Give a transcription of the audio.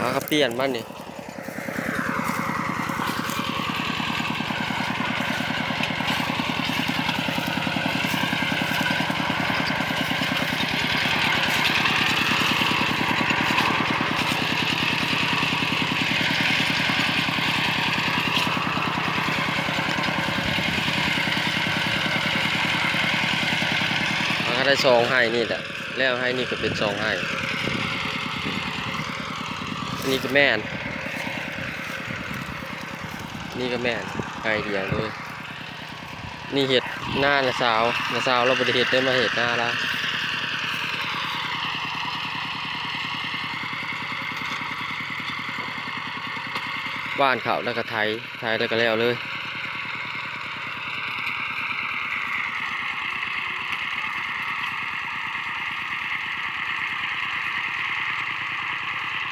ຫາກະປ່ຽນມັນນີ້ ມັນກະໄດ້ສອງໄຮ່ນີ້ແຫຼະ ແລ້ວໄຮ່ນີ້ກະເປັນສອງໄຮ່ ອັນນີ້ກະແມ່ນ ນີ້ກະແມ່ນ ໄຮ່ດຽວເລີຍ. ນີ້ເຮັດນານ້າສາວ ນ້າສາວລາວບໍ່ໄດ້ເຮັດເດ້ ມາເຮັດນາລາວ ຫວ່ານເຂົ້າແລ້ວກະໄຖ ໄຖແລ້ວກະແລ້ວເລີຍ.